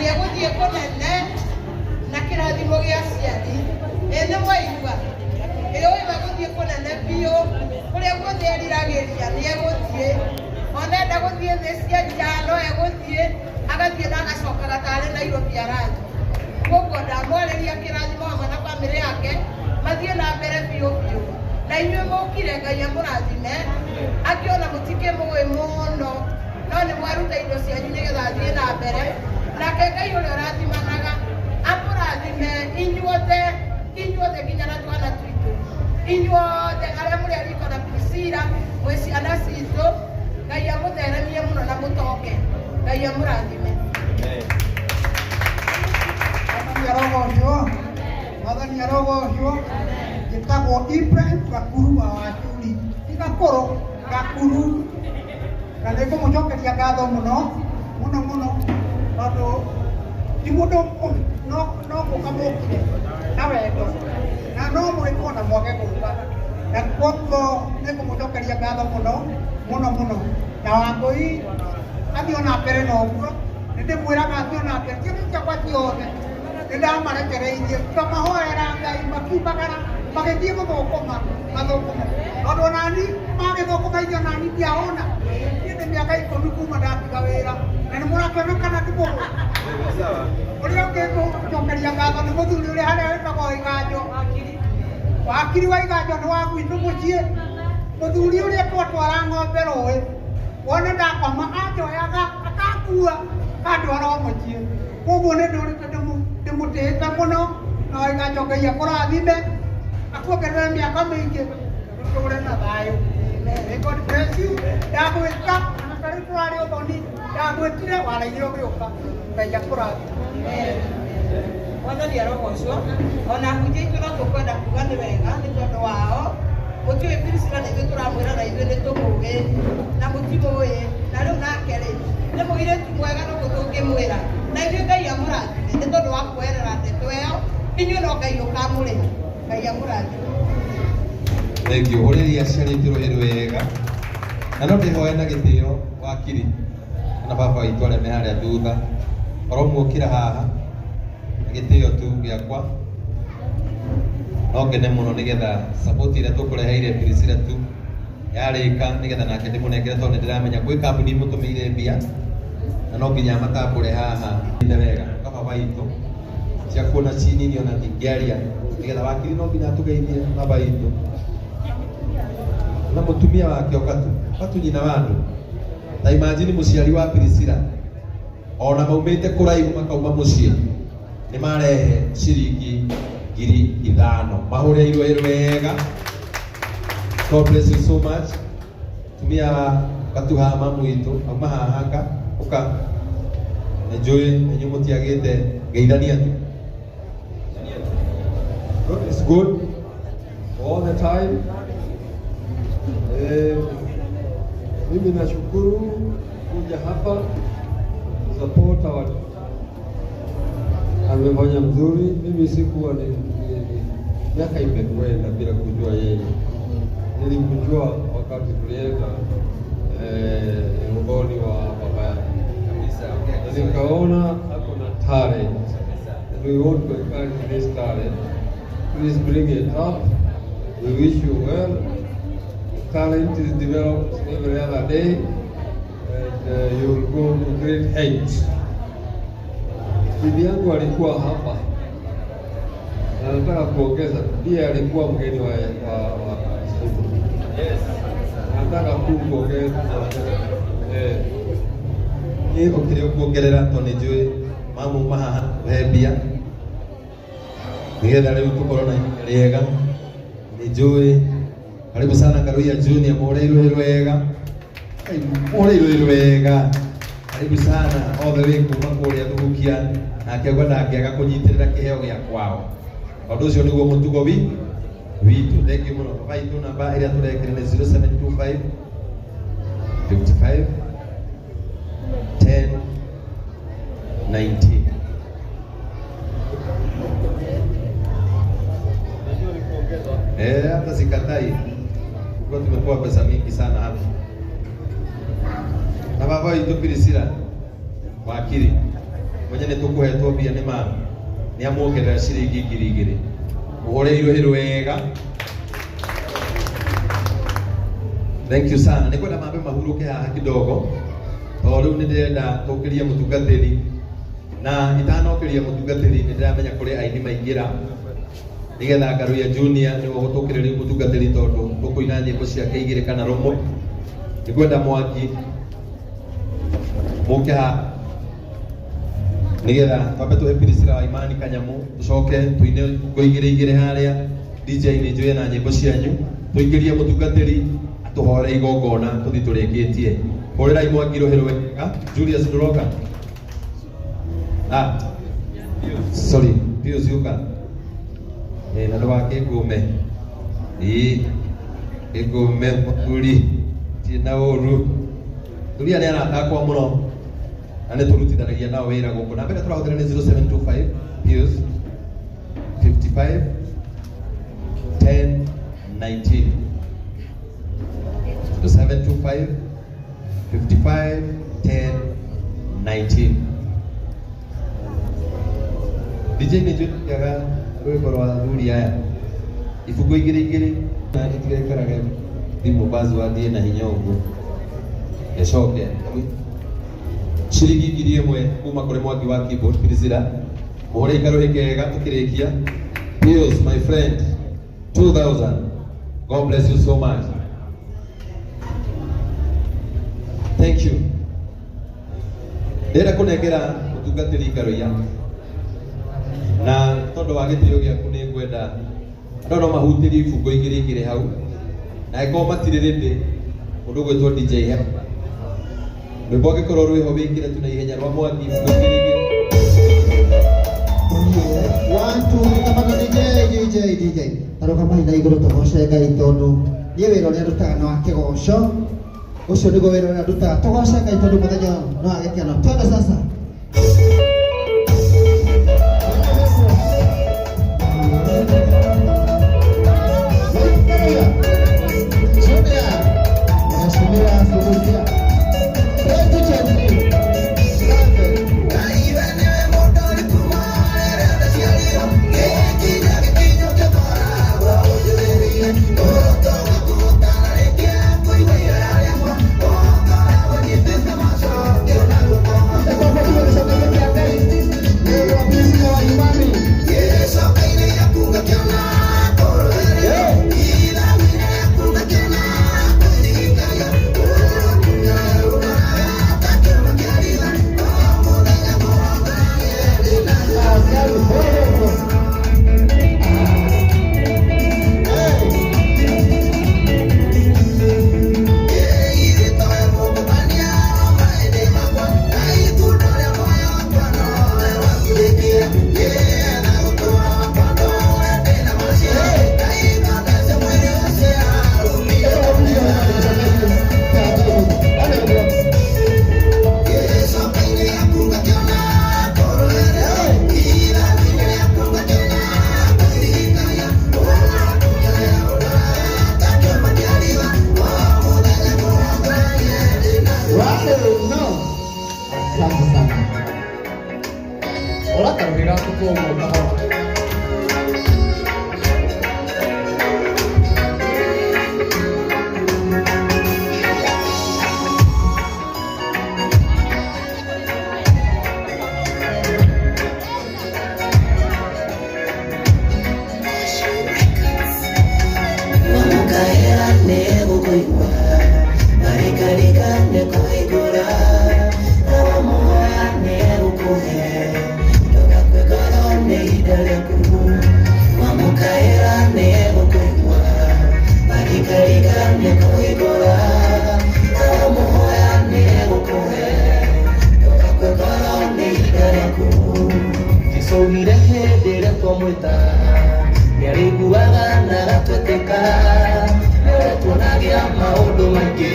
Nĩ egũthiĩ kũnene na kĩrathimo gĩa aciari. Ĩ nĩ mwaigua? Ĩ ũyũ egũthiĩ kũnene biũ, kũrĩa guothe eriragĩria nĩ egũthiĩ. Ona enda gũthiĩ thĩ cia nja no egũthiĩ, agathiĩ na agacokaga tarĩ Nairobi arathiĩ. Koguo ndamwarĩria kĩrathimo hamwe na bamĩrĩ yake, mathiĩ na mbere biũ biũ. Na inyuĩ mũkire Ngai amũrathime, angĩ ona mũtikĩmũĩ mũno, no nĩ mwaruta indo cianyu nĩgetha athiĩ na mbere. Nake Ngai ũrĩa ũrathimanaga amũrathime inyuothe, inyuothe nginya na twana twitũ, inyuothe arĩa mũrĩ a Riko na Priscilla, mwĩ ciana citũ. Ngai amũtheremie mũno na mũtonge. Ngai amũrathime. Mwathani arogocwo. Mwathani arogocwo. Njĩtagwo Ibrahim Gakuru wa Wachuri. Ti Gakũrũ, Gakuru. Na nĩ ngũmũcokeria ngatho mũno mũno mũno, tondũ ti mũndũ no gũka mũkire na wendo, na no mwĩkwo na mwage gũka, na koguo nĩ ngũmũcokeria ngatho mũno mũno mũno. Na Wangũi athiĩ ona mbere na ũguo nĩ ndĩmwĩraga athiĩ ona mbere. Ciana ciakwa ciothe nĩ ndamarekereirie, ngamahoera Ngai, makiumagara magĩthiĩ gũthũkũma mathũkũme, tondũ onani magĩthũkũma ithuĩ onani ndiahũna. Niĩ nĩ mĩaka 10 kuma ndatiga wĩra, na nĩ mũrakĩona kana ti mũgũ. Ũrĩa ũngĩ ngũcokeria ngatho nĩ mũthuri ũrĩa harĩa wĩtagwo Iganjo, wakiri wa Iganjo, nĩ wa gwitũ mũciĩ. Mũthuri ũrĩa twatwara ng'ombe rũĩ, wone ndakoma anjoyaga akakua akandwara o mũciĩ. Koguo nĩ ndũrĩte ndĩmũtĩĩte mũno, na Iganjo Ngai akũrathime, akuongerere mĩaka mĩingĩ, tũtũre na thayũ. May God bless you. Ndagwĩta ona ta rĩu tũrarĩ ũthoni, ndagwĩtire waregire ũgĩũka. Ngai akũrathime. Mwathani arogocwo. Ona hunjia itũ no tũkwenda kuga nĩ wega nĩ tondũ wao. Mũtiũĩ Priscilla na ithuĩ tũramwĩra na ithuĩ nĩ tũmũĩ na mũtimũĩ, na rĩu nake rĩ nĩ mũirĩtu mwega nũguo tũngĩmwĩra, na ithuĩ Ngai amũrathime nĩ tondũ wa kuoerera ndeto ĩyo. Inyuĩ no Ngai ũkamũrĩha. Ngai amũrathime. Thank you. Hũrĩria aciari aitũ rũhĩ rwega. Na no ndĩhoe na gĩtĩo wakiri na baba witũ arĩa me harĩa thutha, oro muokĩra haha na gĩtĩo tu gĩakwa, no ngene mũno nĩgetha support ĩrĩa tũkũreheire Priscilla tu yarĩka, nĩgetha nake ndĩmũnengere, tondũ nĩndĩramenya gwĩ kambuni mũtũmĩire mbia na no nginya matambũre haha. Nĩ wega ka baba witũ cia kuona ci nini ona ndingĩaria, nĩgetha wakiri no nginya atũgeithie baba witũ na mũtumia wake okatu katu nyina wa andũ. Ta imagine mũciari wa Priscilla ona maumĩte kũraihu makauma mũciĩ nĩ marehe ciringi 5,000, mahũrĩirwo wega. God bless you so much. Tumia katu haha mamu witũ auma haha ka ũka, nĩ njũĩ inyuĩ mũtiagĩte geithania tu. God is good all the time. Mimi nashukuru kuja hapa kusupport our amefanya mzuri. Mimi sikuwa ni miaka imekwenda bila kujua yeye. Nilimjua wakati tulienda ugoni wa baba yake, na nikaona ako na talent. And we want to encourage this talent. Please bring it up. We wish you well. Talent is developed every other day, and you will go to great heights. Bibi yangu alikuwa hapa na nataka kuongeza, pia alikuwa mgeni wa heshima. Nataka tu kuongeza. Niĩ gũtirĩ ũkuongerera tondũ nĩ njũĩ mamuma haha he mbia nĩgetha rĩu tũkorwo na ihinda rĩega. Nĩ njũĩ karibu sana Karuia Junior, mũhũrĩirwo wega, mũhũrĩirwo wega. Karibu sana all the way kuma kũrĩa Thugukia, nake auga ndangĩaga kũnyitĩrĩra kĩheo gĩa kwao, tondũ ũcio nĩguo mũtugo witũ. Thank you mũno baba itũ. Namba ĩrĩa tũrekĩra nĩ 0725 55 10 19. Hata sikatai. Kwa tumekuwa pesa mingi sana hapa. Na baba witũ Priscilla wakiri. Mwenye nĩ tũkũhetwo mbia nĩ mami nĩ amuongerera ciringi 2,000. Mũhũre iruhĩ wega. Thank you sana. Nĩ kwenda mambe mahurũke haha kidogo tondũ rĩu nĩ ndĩrenda tũkĩrie mũtungatĩri, na itanokĩria mũtungatĩri nĩ ndĩramenya kũrĩ aini maingĩra nigetha Ngaruiya Junior nĩwe ũgũtũkĩrĩria mũtungatĩri tondũ tũkũina nyĩmbo ciake igĩrĩ kana rũmwe. Nĩ kwenda Mwangi mũke haha nigetha twambe tũhe Priscilla wa Imani kanyamu, tũcoke tũine ngo igĩrĩ igĩrĩ harĩa. DJ nĩ njũĩ na nyĩmbo cianyu, tũingĩrie mũtungatĩri atũhore igongona tũthiĩ tũrĩkĩtie. Hũrĩrai Mwangi rũhĩ rwega. Julius ndũroka? Ah, sorry, Pius yuka. Eh, na ndũgakĩngũme. Ĩĩ, kĩngũme mũthuri, ndirĩ na ũru. Thuri aya nĩ arata akwa mũno na nĩ tũrutithanagia nao wĩra gũkũ. Namba ĩrĩa tũrahũthĩra nĩ 0725 Pius 55 10 19. 0725 55 10 19. DJ nĩ njũkaga rwĩmbo rwa athuri aya ibungo igĩrĩ igĩrĩ na itigekarage thimũ password ĩna hinya ũguo ĩcoke ciringi 1,000 kuma kũrĩ Mwangi wa keyboard Priscilla. Mũhũre ikarũhĩ kega tũkĩrĩkia. Pius my friend, 2000. God bless you so much. Thank you. Ndĩrenda kũnengera mũtungatĩri Ngaruiya, na tondũ wa gĩtĩo gĩaku nĩ ngwenda andũ no mahutĩrie ibungo igĩrĩ igĩrĩ hau, na angĩkorwo matirĩ ready, mũndũ ũgwĩtwo DJ Helper, rwĩmbo angĩkorwo rwĩho wĩkĩre tu na ihenya rwa Mwangi ibungo igĩrĩ igĩrĩ. One, two, thamaka DJ, DJ, DJ. Taruka mahinda igũrũ tũgoce Ngai tondũ niĩ wĩra ũrĩa ndutaga nĩ wa kĩgoco. Ũcio nĩguo wĩra ũrĩa ndutaga. Tũgoce Ngai tondũ mũthenya ũyũ nĩ wa gĩkeno. Twende sasa. Junior, Mheshimiwa Subukia. 2023. No. Asante sana. Ora karũhĩ gaku koguo kahora. Mamũkaĩra nĩegũkũigua, marikarika nĩkũhingũra, na wamũhoya nĩegũkũhe, ndũgakue ngoro nĩ ihinda rĩaku. Wamũkaĩra nĩegũkũigua, marikarika nĩkũhingũra, na wamũhoya nĩegũkũhe, ndũgakue ngoro nĩ ihinda rĩaku. Jesũ augire hĩndĩ ĩrĩa twamwĩta nĩarĩiguaga na agatwĩtĩka, nĩwe tuonagia maũndũ maingĩ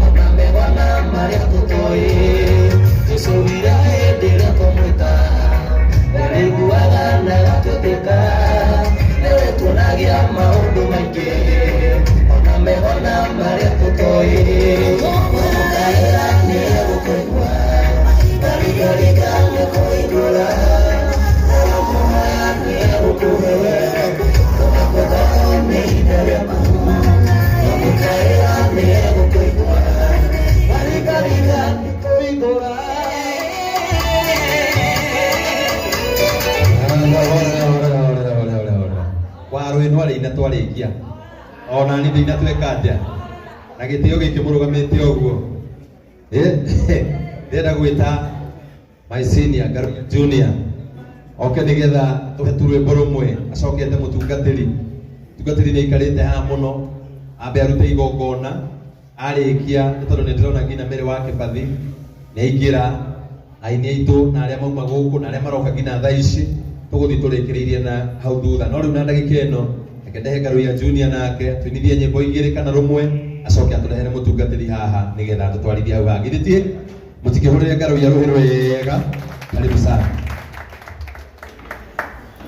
ona mega na marĩa tũtoĩ. Jesũ augire hĩndĩ ĩrĩa twamwĩta nĩarĩiguaga na agatwĩtĩka, nĩwe tuonagia maũndũ maingĩ ona mega na marĩa tũtoĩ. Wamũkaĩra nĩegũkũigua, marikarika nĩkũhingũra. Twarĩkia ona ni ndina tweka atĩa na gĩtĩo gĩkĩ mũrũgamĩte ũguo. Ndĩrenda gwĩta my senior Ngaruiya Junior oke nĩgetha tũhe tu rwĩmbo rũmwe acokete mũtungatĩri. Mũtungatĩri nĩ aikarĩte haha mũno, ambe arute igongona arĩkia, nĩ tondũ nĩ ndĩrona nginya Mary wa Kĩbathi nĩ aingĩra, aini aitũ na arĩa mauma gũkũ na arĩa maroka nginya thaa ici tũgũthiĩ tũrĩkĩrĩirie na hau thutha. No rĩu na ndagĩka ĩno reke ndehe Ngaruiya Junior nake tũinithie nyĩmbo igĩrĩ kana rũmwe, acoke atũrehere mũtungatĩri haha nĩgetha atũtwarithie hau hangĩ. Githĩ ti mũtikĩhũrĩre Ngaruiya rũhĩ rwega? Karibu sana.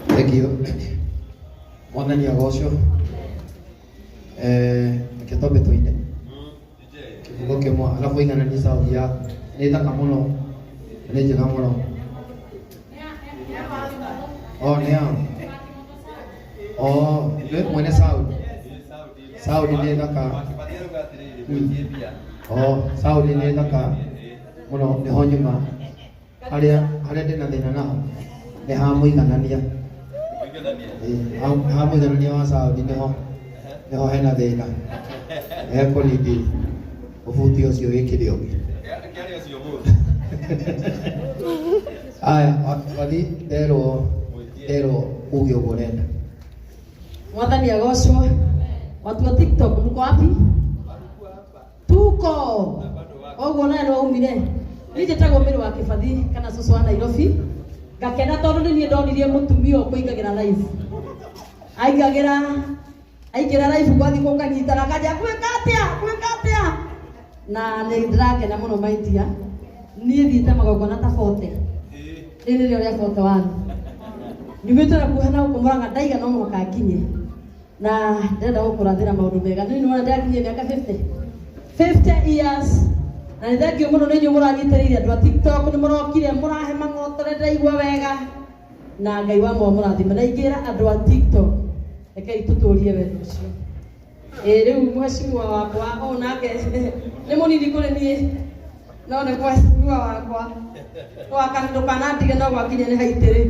Thank you. Mwathani agocwo. Reke twambe tũine kiugo kĩmwe alafu igananie sauti yaku. Nĩ thaka mũno, nĩ njega mũno. Oh, nĩ yao. Oh, nĩ mwene sauti. Sauti nĩ thaka. Oh, sauti nĩ thaka mũno, nĩho nyuma. Harĩa harĩa ndĩna thĩna naho nĩ ha mũiganania. Ha mũiganania wa sauti nĩho hena thĩna. Ekũnindi ũbuti ũcio wĩkĩre ũngĩ. Aya, wathi nderwo uge ũguo ũrenda. Mwathani agocwo. Watu wa TikTok mko wapi? Tuko. Oguo nawe no umire. Niĩ njĩtagwo Mary wa Kĩbathi kana cũcũ wa Nairobi. Ngakena tondũ nĩ niĩ ndonirie mũtumia ũyũ kũingagĩra live. Aingagĩra aingĩra live gwathiĩ gũkanyitana kanjia gwĩka atĩa gwĩka atĩa, na nĩ ndĩrakena mũno maitia. Niĩ thiĩte magongona ta 40, rĩrĩ nĩrĩo rĩa 41. Nyumĩte na kuha na gũkũ Mũrang'a, ndaiga no mũhaka nginye, na ndĩrenda gũkũrathĩra maũndũ mega. Nĩ nĩwona ndĩrakinyia mĩaka 50 years, na nĩ thank you mũno nĩ inyuĩ mũranyitĩrĩire. Andũ a TikTok nĩ mũrokire mũrahe mang'otore, ndĩraigua wega, na Ngai wa mwa mũrathime. Na ingĩra andũ a TikTok, rekei tũtũrie wendo ũcio. Ĩ rĩu mheshimiwa wakwa o nake nĩ mũnini kũrĩ niĩ, no nĩ mheshimiwa wakwa. Ndũkanandige no gwakinya nĩ haitĩrĩ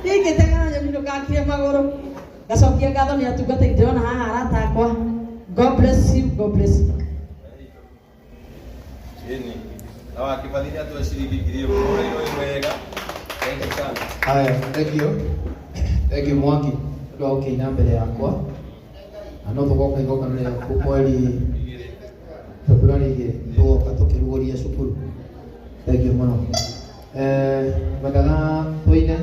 ingĩtegana nyoni, ndũgakirie magũrũ. Ngacokia ngatho nĩ atungatĩri ndĩrona haha, arata akwa. God bless you, God bless you. Ĩni. Na wa Kĩbathi nĩ atũhe ciringi 1000. Hũrĩrwo wega. Thank you sana. Haya, thank you. Thank you Mwangi ũndũ wa gũkĩina mbere yakwa. Na no tũgoka igongona rĩaku mweri Februari 2, tũgoka tũkĩrugũria cukuru. Thank you mũno. Mendaga tũine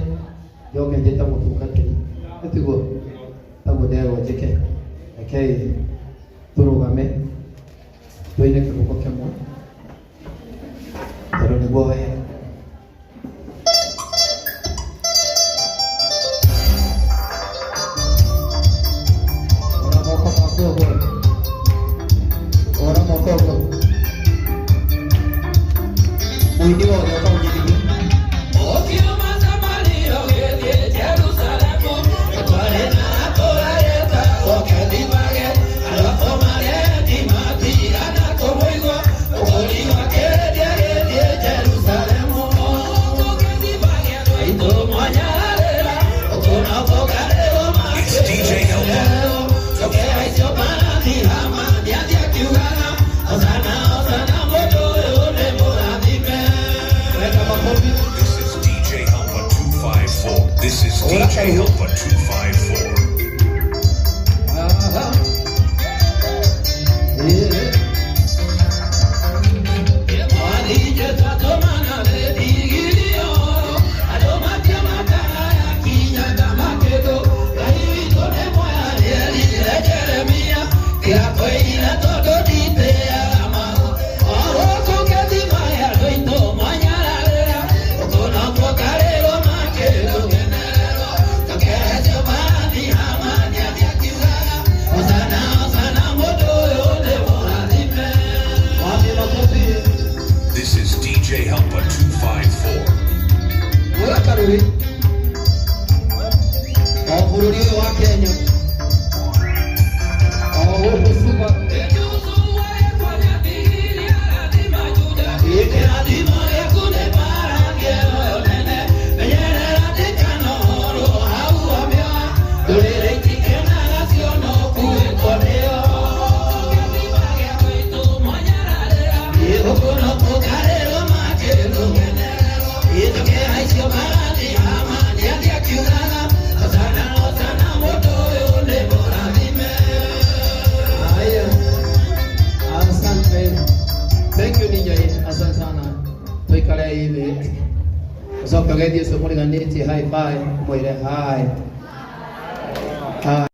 njoke njĩte mũtungatĩri. Ĩtiguo? Taguo nderwo njĩke. Rekei tũrũgame tũine kĩboko kĩmwe tondũ nĩguo wega. Ora moko maku ũguo. Ora moko ũguo. Mũini wothe ũkaũnyitithia. Ũkiuma Samaria ũgĩthiĩ Jerusalemu, kwarĩ na itũũra rĩetagwo Bethifage. Andũ a Marendi matigana kũmũigua. Ucoke ũgeithie ũcio mũriganĩtie hi bye, ũmwĩre hi. Hi.